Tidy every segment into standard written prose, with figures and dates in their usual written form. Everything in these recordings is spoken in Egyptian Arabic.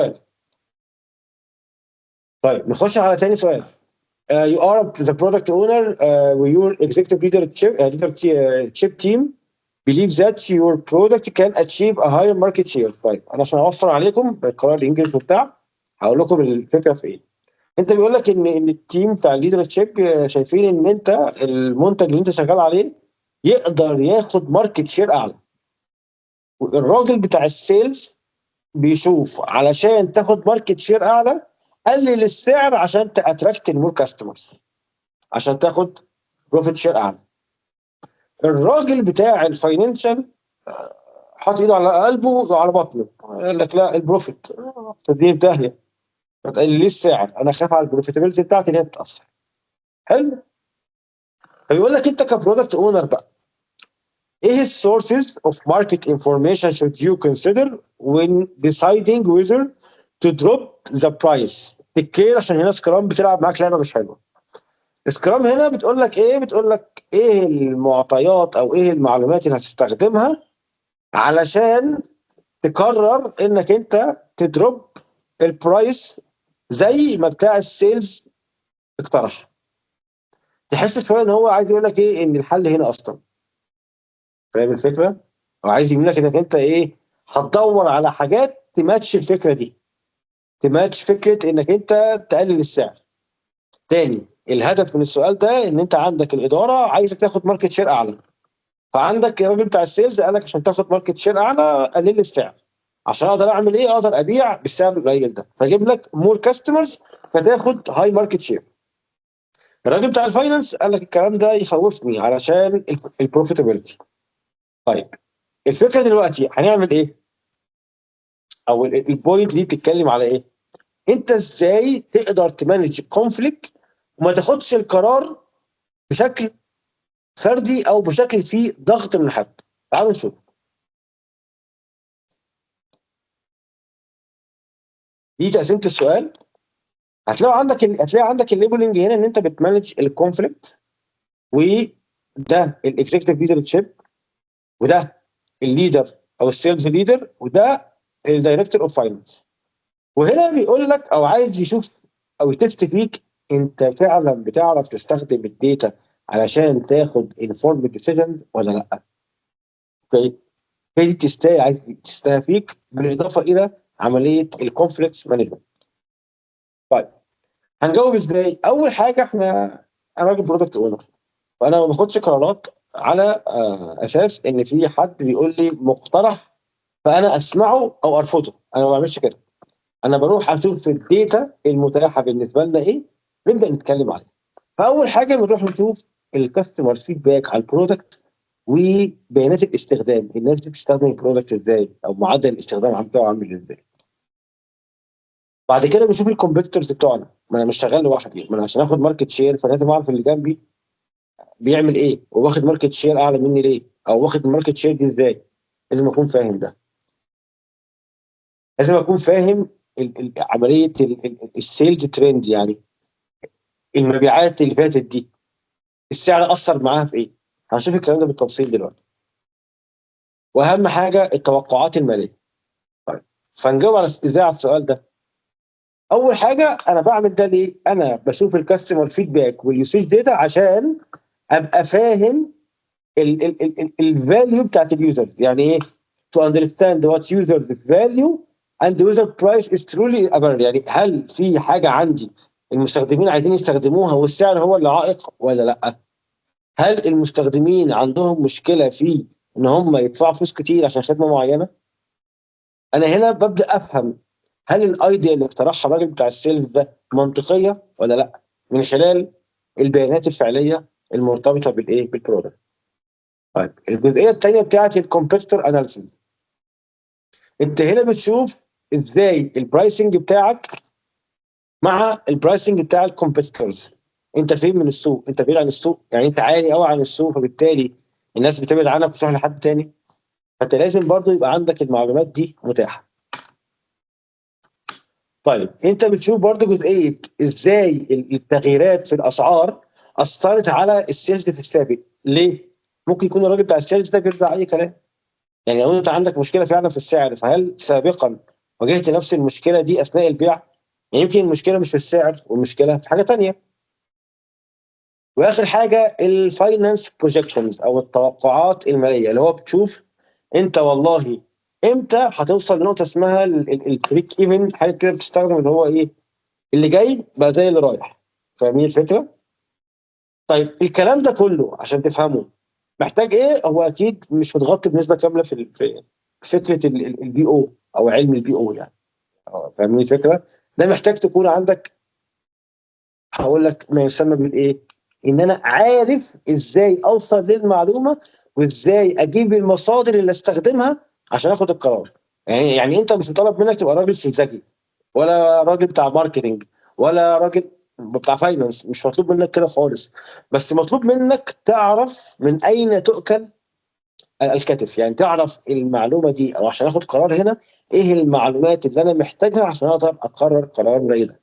سؤال. طيب نخش على تاني سؤال. You are the product owner, your executive leadership team believes that your product can achieve a higher market share. طيب انا عشان اوفر عليكم القرار ال English وبتاع هقول لكم الفكرة في ايه. انت بيقول لك ان ال team بتاع ال leadership شايفين ان انت المنتج اللي انت شغال عليه يقدر ياخد market share اعلى. والراجل بتاع ال sales بيشوف علشان تاخد market share اعلى قلل السعر عشان ت attract ال more customers، عشان تاخد profit share اعلى. الراجل بتاع ال financial حاطط ايده على قلبه وعلى بطنه، قال لك لا، ال profit تديني بداهيه، ما تقلليش السعر، انا خايف على ال profitability بتاعتي ان هي تتاثر. حلو. فبيقول لك انت ك product owner بقى، ايه ال sources of market information should you consider when deciding whether to drop the price؟ take care، عشان هنا Scrum بتلعب معاك لعبه مش حلوه. Scrum هنا بتقول لك ايه؟ بتقول لك ايه المعطيات او ايه المعلومات اللي هتستخدمها علشان تقرر انك انت ت drop ال price زي ما بتاع ال sales اقترح. تحس شوية ان هو عايز يقول لك ايه؟ ان الحل هنا اصلا. فاهم الفكرة؟ هو عايز يقول لك انك انت ايه؟ هتدور على حاجات تماتش الفكرة دي، تماتش فكرة انك انت تقلل السعر. تاني، الهدف من السؤال ده ان انت عندك الادارة عايزه تاخد market share اعلى، فعندك الراجل بتاع ال sales قال لك عشان تاخد market share اعلى قلل لي السعر، عشان اقدر اعمل ايه؟ اقدر ابيع بالسعر القليل ده فاجيب لك more customers فتاخد high market share. الراجل بتاع ال finance قال لك الكلام ده يخوفني علشان ال profitability. طيب الفكرة دلوقتي هنعمل ايه؟ او ال point دي بتتكلم على ايه؟ انت ازاي تقدر ت manage conflict وما تاخدش القرار بشكل فردي او بشكل فيه ضغط من حد. تعالوا نشوف. دي تقسيمه السؤال. هتلاقي عندك ال labeling هنا ان انت بت manage ال conflict، وده ال executive leadership، وده ال leader او ال sales leader، وده ال director of finance. وهنا بيقول لك او عايز يشوف او ي test فيك انت فعلا بتعرف تستخدم ال data علشان تاخد informed decisions ولا لا. okay، هي دي تستاهل، عايز تستاهل فيك، بالاضافة الى عملية ال conflicts management. طيب هنجاوب ازاي؟ اول حاجة، انا راجل product owner، فانا ما باخدش قرارات على اساس ان في حد بيقول لي مقترح فانا اسمعه او ارفضه. انا ما بعملش كده. انا بروح اشوف ال data المتاحة بالنسبة لنا ايه، نبدا نتكلم عليها. فاول حاجة بنروح نشوف ال customer feedback على ال product وبيانات الاستخدام، الناس دي بتستخدم ال product ازاي او معدل الاستخدام بتاعه عامل ازاي. بعد كده بنشوف ال competitors بتوعنا، ما انا مش شغال لوحدي، ما انا عشان اخد market share فلازم اعرف اللي جنبي بيعمل ايه وواخد market share اعلى مني ليه، او واخد ال market share دي ازاي. لازم اكون فاهم ده، لازم اكون فاهم عملية ال sales trend، يعني المبيعات اللي فاتت دي السعر اثر معاها في ايه. هنشوف الكلام ده بالتفصيل دلوقتي. واهم حاجة التوقعات المالية. طيب فنجاوب على ازاي على السؤال ده. اول حاجة، انا بعمل ده ليه؟ انا بشوف ال customer feedback وال usage data عشان ابقى فاهم ال value بتاعت ال users. يعني ايه؟ to understand what users value and whether price is truly a barrier. يعني هل في حاجة عندي المستخدمين عايزين يستخدموها والسعر هو اللي عائق ولا لا؟ هل المستخدمين عندهم مشكلة في ان هم يدفعوا فلوس كتير عشان خدمة معينة؟ انا هنا ببدا افهم هل ال idea اللي اقترحها الراجل بتاع ال sales ده منطقية ولا لا، من خلال البيانات الفعلية المرتبطة بالايه؟ بال product. طيب الجزئية الثانية بتاعت ال competitor analysis، انت هنا بتشوف ازاي ال pricing بتاعك مع ال pricing بتاع ال competitors. انت فين من السوق؟ انت بعيد عن السوق، يعني انت عالي قوي عن السوق، فبالتالي الناس بتبعد عنك وتروح لحد تاني. فانت لازم برضو يبقى عندك المعلومات دي متاحة. طيب انت بتشوف برضو جزئية ازاي التغييرات في الاسعار اثرت على ال sales في السابق. ليه؟ ممكن يكون الراجل بتاع ال sales ده بيرجع اي كلام. يعني لو انت عندك مشكلة فعلا في السعر، فهل سابقا واجهت نفس المشكلة دي اثناء البيع؟ يعني يمكن المشكلة مش في السعر، والمشكلة في حاجة تانية. واخر حاجة ال finance projections او التوقعات الماليه، اللي هو بتشوف انت والله امتى هتوصل لنقطة اسمها ال break even، حاجة كده بتستخدم اللي هو ايه، اللي جاي بقى زي اللي رايح. فاهمين الفكرة؟ طيب الكلام ده كله عشان تفهمه محتاج ايه؟ هو اكيد مش متغطي بنسبة كاملة في فكرة ال PO او علم ال PO يعني. فاهمين الفكرة؟ ده محتاج تكون عندك، هقول لك ما يسمى بالايه؟ ان انا عارف ازاي اوصل للمعلومة وازاي اجيب المصادر اللي استخدمها عشان اخد القرار. يعني انت مش مطالب منك تبقى راجل سلزجي ولا راجل بتاع marketing ولا راجل بتاع finance، مش مطلوب منك كده خالص، بس مطلوب منك تعرف من اين تؤكل الكتف، يعني تعرف المعلومة دي، او عشان اخد قرار هنا ايه المعلومات اللي انا محتاجها عشان اقدر اقرر قرار زي ده.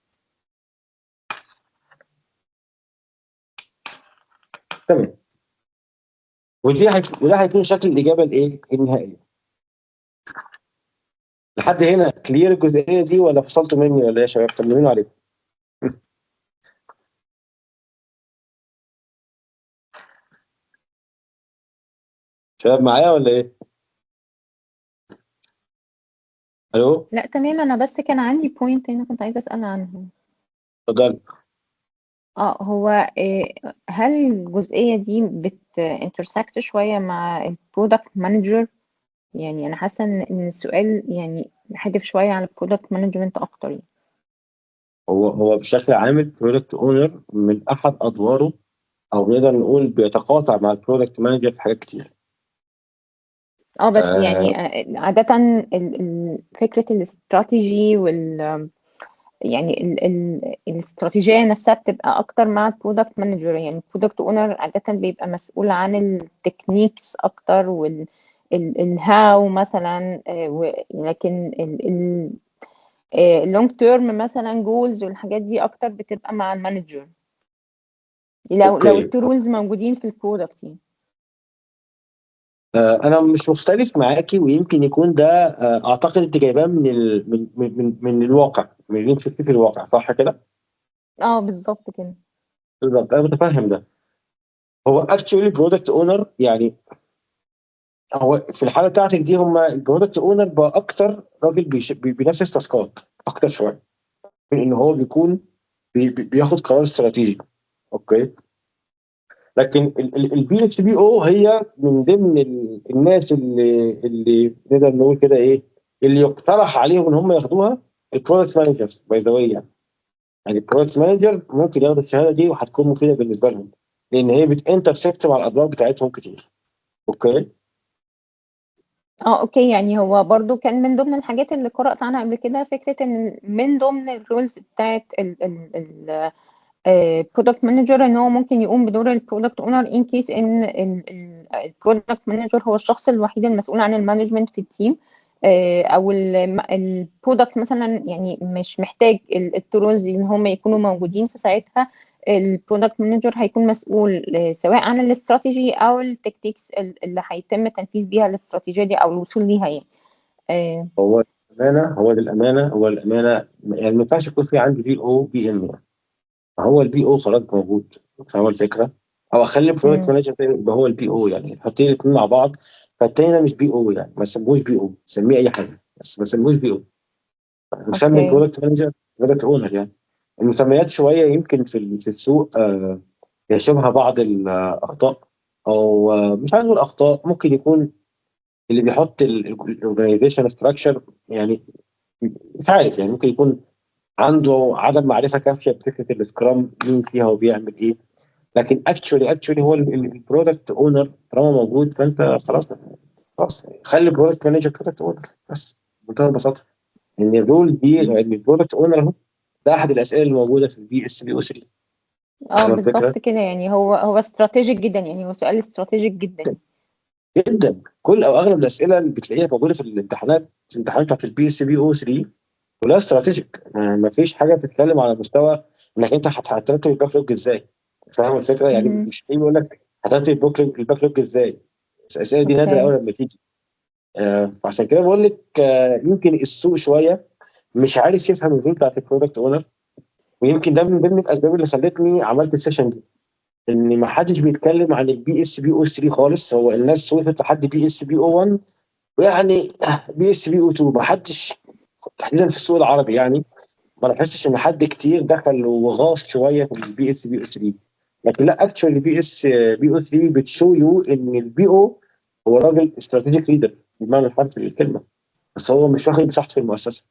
تمام. وده هيكون شكل الاجابة الايه؟ النهائية. لحد هنا clear الجزئية دي ولا فصلتوا مني ولا ايه يا شباب؟ طمنوني عليكم. شباب معايا ولا ايه؟ الو؟ لا تمام، انا بس كان عندي point هنا كنت عايزه اسال عنها. اتفضلي. هو هل الجزئية دي بت intersect شوية مع ال product manager؟ يعني انا حاسه ان السؤال يعني حادف شوية على ال product management اكتر يعني. هو بشكل عام ال product owner من احد ادواره، او نقدر نقول بيتقاطع مع ال product manager في حاجات كتير. بس عادة فكرة الاستراتيجي وال، يعني الاستراتيجية نفسها بتبقى أكتر مع ال product manager. يعني ال product owner عادة بيبقى مسؤول عن ال techniques أكتر وال ال how مثلا، لكن ال long term مثلا goals والحاجات دي أكتر بتبقى مع ال manager. لو ال two roles موجودين في ال product يعني. أنا مش مختلف معاكي، ويمكن يكون ده، أعتقد أنت جايباه من الواقع، من اللي أنت شفتيه في الواقع، صح كده؟ بالظبط كده. بالظبط، أنا متفهم ده. هو actually product owner، يعني هو في الحالة بتاعتك دي هم ال product owner بقى أكتر راجل بينفذ تاسكات أكتر شوية من إن هو بيكون بياخد قرار استراتيجي. okay؟ لكن ال PSPO هي من ضمن الناس اللي نقدر نقول كده ايه، اللي يقترح عليهم ان هم ياخدوها ال product managers by the way. يعني ال product manager ممكن ياخدوا الشهادة دي وهتكون مفيدة بالنسبة لهم، لان هي بت intersect مع الادوار بتاعتهم كتير. okay؟ okay. يعني هو برضو كان من ضمن الحاجات اللي قرأت عنها قبل كده فكرة ان من ضمن ال roles بتاعت product manager ان هو ممكن يقوم بدور ال product owner in case ان ال product manager هو الشخص الوحيد المسؤول عن ال management في ال team، او ال product مثلا يعني مش محتاج ال roles ان هم يكونوا موجودين، فساعتها ال product manager هيكون مسؤول، سواء عن الاستراتيجي او ال tactics اللي هيتم تنفيذ بيها الاستراتيجية دي او الوصول ليها يعني. هو للأمانة يعني ما ينفعش يكون في عندي PO PM، هو ال PO خلاص موجود، فاهم الفكرة؟ او اخلي ال product manager يبقى هو ال PO، يعني تحطي الاثنين مع بعض، فالتاني ده مش PO، يعني ما تسموش PO، سميه اي حاجة بس ما تسموش PO، نسمي ال product manager product owner. يعني المسميات شوية يمكن في السوق يشوبها بعض الاخطاء، او مش عايز اقول اخطاء، ممكن يكون اللي بيحط ال organization structure يعني مش عارف، يعني ممكن يكون عنده عدم معرفة كافيه بفكره ال scrum مين فيها وبيعمل ايه، لكن actually هو ال product owner طالما موجود فانت خلاص خلي ال product manager product owner بس، بمنتهى البساطة. ان ال role دي ان ال product owner اهو، ده احد الاسئلة اللي موجودة في ال PSPO 3. بالظبط كده. يعني هو strategic جدا، يعني هو سؤال strategic جدا جدا. كل او اغلب الاسئلة اللي بتلاقيها موجودة في الامتحانات، في الامتحانات بتاعت ال PSPO 3 كلها strategic، ما فيش حاجة بتتكلم على مستوى انك انت هترتب ال backlog ازاي، فاهم الفكرة؟ يعني مش بيقول لك هترتب ال backlog ازاي، الاسئلة دي نادرة قوي لما تيجي. عشان كده بقول لك، يمكن السوق شوية مش عارف يفهم ال role بتاعت ال product owner. ويمكن ده من ضمن الاسباب اللي خلتني عملت ال session دي، ان ما حدش بيتكلم عن ال PSPO 3 خالص. هو الناس وقفت لحد PSPO 1 ويعني PSPO 2، ما حدش تحديدا في السوق العربي، يعني ما لاحظتش ان حد كتير دخل وغاص شوية في ال PSPO 3. لكن لا، actually PSPO 3 بت show you ان ال PO هو راجل strategic leader بمعنى الحرفي للكلمه، بس هو مش واخد مساحته في المؤسسه.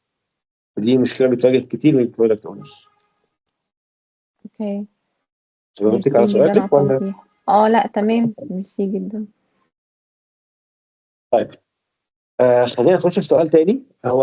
ودي مشكلة بتواجه كتير من ال product owners. okay. جاوبتك على ميرسي جدا على سؤالك ولا؟ التوضيح. اه لا، تمام، ميرسي جدا. طيب، خلينا نخش في سؤال تاني. هو